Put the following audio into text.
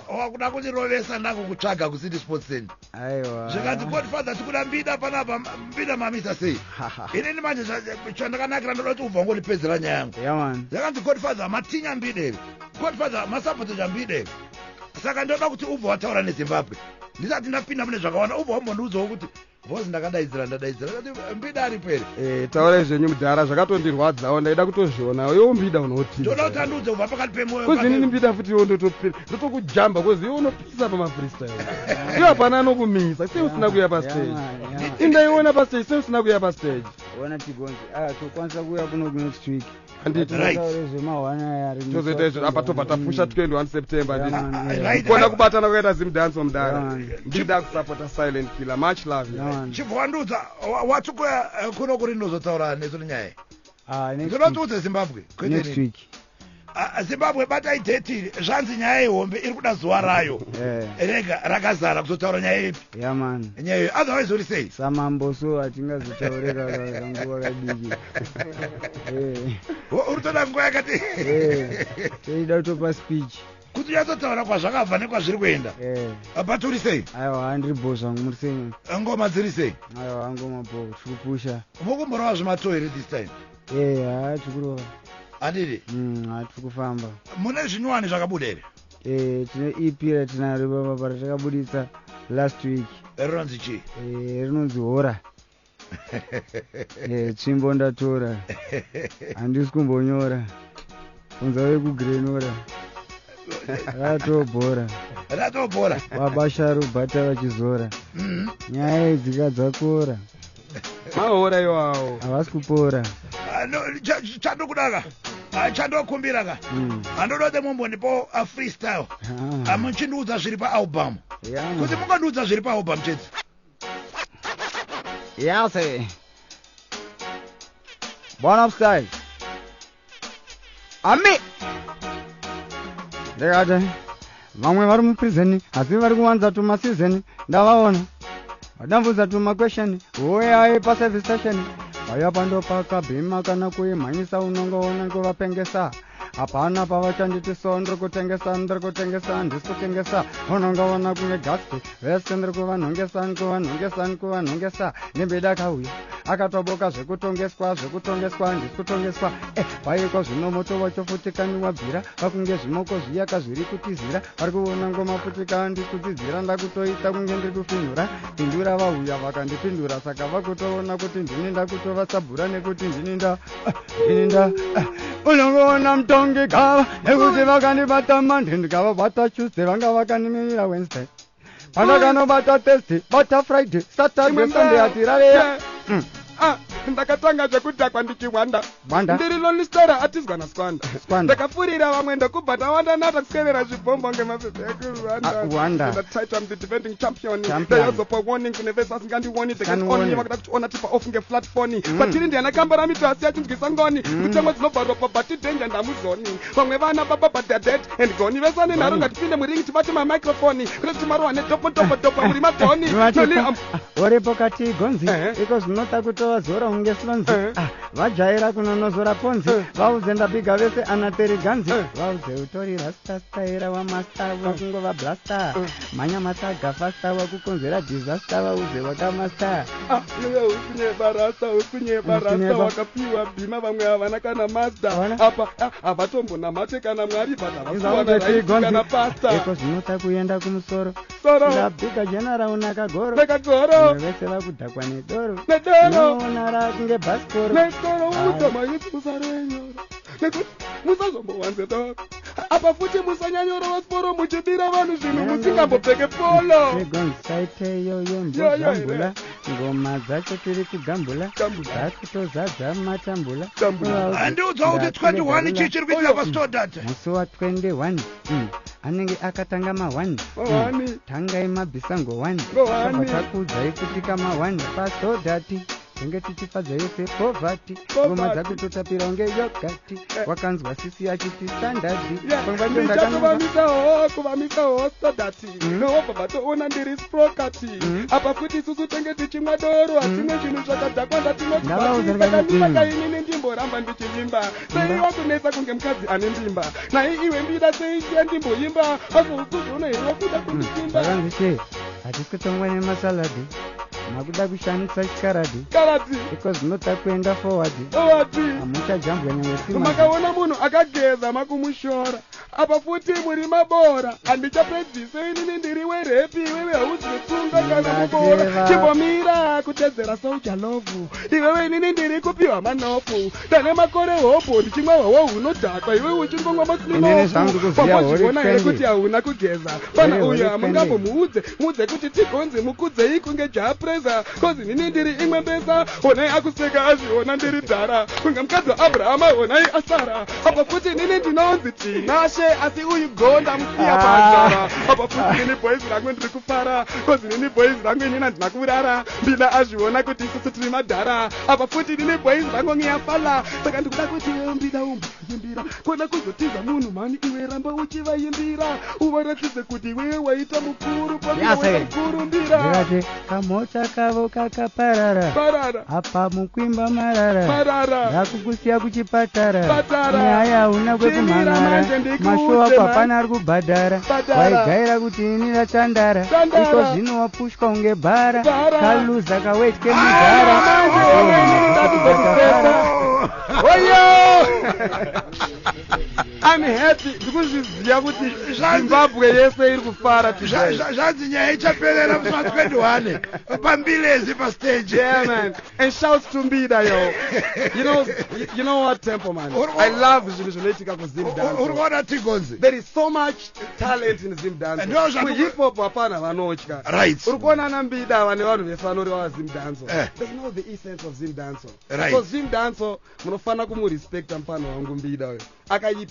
Wakuda kundirovesa ndakukutsvaga kuCity Sports Center. Aiwa. Zvikanzi, "Godfather, tikuda Mbida panapa." Mbida mamisa sei? Inini manje chandakanakira, ndoda kuti ubva wangondipedzera nyaya yangu. Yeah man. Zvakanzi, "Godfather, matinya Mbida here? Godfather, masapota Mbida here?" Saka ndoda kuti ubva wataura neZimbabwe ndisati ndapinda mune zvakawanda. Ubva wambondiudzawo kuti bhozi ndakadaidzira, ndadaidzira kati Mbida aripo here? Taurai zvenyu mudhara, zvakatondirwadzawo, ndaida kutozviona iwo Mbida unoti. Ndoda kuti andiudze kubva pakati pemwoyo. Kozi inini Mbida futi iwo ndotokujamba, kozi iwo unopisa pamafreestyle, iwo hapana anokumisa. Sei usina kuuya pastage? Indaiona pastage, sei usina kuuya pastage? Ona tigonzi, ah, tokwanisa kuuya kuno next week. Handiti? Right. Taure zvemahwana ari. Tozoita izvo apa, tobva tapusha 21 September, Yeah, handiti? man, yeah. Right. Kuona kubatana kwakaita Zimdancehall, mudara. Yeah, man. Mbida kusapota Silent Killer, much love. Yeah, man. Chibva wandiudza, wati kuya kuno kuri ndinozotaura nesu nenyaya. Ah, next Ndoda week. kuti udze Zimbabwe, kwete Next nini. week. Ah, Zimbabwe, batai date. Zvanzi nyaya yehombe iri kuda zuva rayo rega rakazara kuzotaura nyaya ipi. Yeah man. Nyaya iyo, otherwise uri sei? Samambo so hatingazotaure kanguva kadiki. Uri toda nguva yakati Toida kutopa speech. Kuti unyatsotaura kwazvakabva nekwazviri kuenda. But uri sei? Aiwa, handiri bho zvangu, muri sei? Ngoma dziri sei? Aiwa, ngoma bho, tiri kupusha. Mukumborova zvimato here this time? Ha, tiri kurova. Handidi? Ha, tiri kufamba. Mune zvinyowani zvakabuda here? Tine EP ratinaro ipapa ratakabuditsa last week. Rinonzi chii? Rinonzi Hora. Tsvimbo ndatora, handisi kumbonyora, kunza vekugrenora ratobhora. Ratobhora. Baba Sharubhata vachizora. Nyaya idzika dzakora. Mahora iwawo. Havasi kupora. Ah, no, chandokudaka, Ah, chandokumbira ka, handoda kuti mumbondipo a freestyle. Ah. Ah, muchindiudza zviri paalbum, kuti mungandiudza zviri paalbum chete. Yase. Born up style. Ami. Ndikati vamwe vari muprison asi vari kuwanza tumaseason, ndavaona vadambudza tumaquestion. Uyai paservice station, vaya pandopakabhima kana kuimhanyisa, unongoona kuvapengesa. Hapana pavachanditi so ndiri kutengesa, ndiri kutengesa, ndisi kutengesa. Unongoona kunge Gatsby, vese ndiri kuvanhongesa, ndikuvanhongesa, ndikuvanhongesa. Nembeda kauya akatoboka zvekutongeswa, zvekutongeswa, ndisi kutongeswa. Paiko zvino moto wacho futikani wabvira, pakunge zvimoko zviyaka zviri kutizira. Vari kuona ngoma futika, ndisi kudzidzira, ndakutoita kunge ndiri kufinhura pindura. Vauya vakandipindura, saka vakutoona kuti ndini ndakutovasabhura, nekuti ndini nda ndini nda unongoona mutongi gava, nekuti vakandibata Monday, ndikavabata Tuesday, vanga vakandimirira Wednesday, pandakanobata Thursday, bata Friday, Saturday, Sunday, atirareya. Ah, ndakatanga zvekudhakwa ndichiwanda. Wanda. Ndiri lonely story atizwa nasquanda. Squanda. Ndakapfurira vamwe, ndokubva tawanda, nata kuswedera zvibhombo ngemapepa ekurwanda. Ah, Rwanda. The title, I'm the defending champion. Champion. Ndayozopa warning kune vese asingandioni, they can Kandioni. only vakuda kutiona tipa off ngeflat phone. Patiri ndiana kamba ramito asi achinzwisa ngoni. Mitemo dzinobva ropa, but danger ndamuzoni. Vamwe vana baba, but they're dead and gone. Vese nharo, ngatipinde muringi tibate mamicrophone, kune kuti marohwa nedopo dopo dopo muri madhoni. Noli, Uripo kati gonzi. Ehe. Iko zvinota kutovazora unge slonzi. Ehe. Ah, vajaira kunonozora ponzi. Vauze ndabhiga vese anateri ganzi. Vauze utori rasta, staira wamasta, wakungova blaster, mhanya matsaga fasta, wakukonzera disaster, vauze wakamasta. Ah, iwe ukunyeba rasta, ukunyeba rasta. Ukunyeba. Wakapiwa bhima, vamwe havana kana Mazda. Havana. Apa ah, havatombonamate kana Mwari, but havasi right kana pasta. Iko zvinota kuenda kumusoro. Soro. Ndabhiga general nakagoro. Nekagoro. Vamwe vese vakudhakwa nedoro. Nedoro. Unoona rakunge bhasikoro. Nekoro udza musarenyoro, nekuti musazombowanze doro. Apa futi musanyanyorova siporo, muchibira vanhu zvinhu musingambopfeke polo. Segonzaiteyo Yo, yo, yembozvambula, ngoma dzacho tiri kugambula, dzakutozadza matambula. Tambula. Handiudza kuti 21 chii chiri kuitika paStodart? Musi wa21 anenge akatanga ma1. Ma1. Tangai mabvisa ngo1. Ngo-one. Takuudzai kuti kama1 paStodart. Tenge tichifadza yese poverty. Ngoma dzako totapira unge yogati. Wakanzwa sisi achiti standard. Pamwe pacho ndakanzwa. Ndichatovamisa ho, kuvamisa ho sodati wobva vatoona ndiri sprokati. Apa futi isusu tenge tichimwa doro, hatimwe zvinhu zvakadhakwa. Ndavaudza Ndatinozvati ndikati, saka inini ndimboramba ndichivimba sei wakunetsa kunge mukadzi ane ndimba nai iwe Mbida, sei siya ndimboimba azoukuzoona here wakuda kundisimba? Zvakanzi che hatisi kutongwa nemasaladi, makuda kushandisa chikaradhi. Karati. Iko zvinota kuenda forward. Owati. Hamuchajambwa nyangwe simadi. Makaona munhu akageza makumushora, apa futi muri mabora. Handichapedzise, inini ndiri werepi, iwewe hauzisunga kana mubora. Ndateva. Chimbomira kutedzera Soul Jah Love iwewe, inini ndiri kupiwa manofu. Ndane makore hobho ndichimwa hwawo hunodhakwa, iwewe uchingomwa. Inini zvangu ndikuziya Holy Wambozviona here Friendly. kuti hauna kugeza pana Holy uyo? Friendly. Hamungambomuudze, muudze kuti tigonzi mukudzei kunge Jah Prayzah, kozi nini ndiri imwe mbesa. Honai akuseka, azviona ndiri dhara kunge mukadzi waAbrahama. Honai asara. Apa futi nini ndinonzi Tinashe, asi uyu gonda musiya panzara. Apa futi nini boys rangu ndiri kufara, kozi nini boys rangu inini handina kurara. Mbida azviona kuti isusu tiri madhara. Apa futi nini boys rangu ngiyafala, saka ndikuda kuti iwe Mbida umboimbira kona kuzotiza munhu mhani. Iwe ramba uchivaimbira, uvaratidze kuti iwewe waita mukuru. Yase. Pakurumbira. Ndikati kamota kavo kakaparara. Parara. Apa mukwimba marara. Marara. Ndakukusiya kuchipatara. Patara. Nyaya hauna Chimira kwekumhan'ara. manje ndikuudze, Mashow ako man. hapana ari kubhadhara. Bhadhara. Waigaira kuti ini ndatandara. Tandara. Iko zvino wapushwa unge bhara. Bhara. Kaluza kaweti kemudhara. Manje, ona inini ndakuzokupesa. Oyo, I'm happy, ndikuzviziva kuti Zimbabwe yese iri kufara today. Zvanzi nyaya ichaperera musi wa21 pambilezi pastage. Yeah, man. And shouts to Mbida, yo. You know what, Temple, man? I love zvinhu zvinoitika kuZim Uri dance. kuona Tigonzi? There is so much talent in Zim dance. Ndo zvaku- Kuhip hop hapana vanotya. Uri kuona ana Mbida vane vanhu vese vanoreva Zim dance. They know the essence of Zim dance. So Zim dance munofanira kumurespecta mufana wangu Mbida uyo. Akaipa.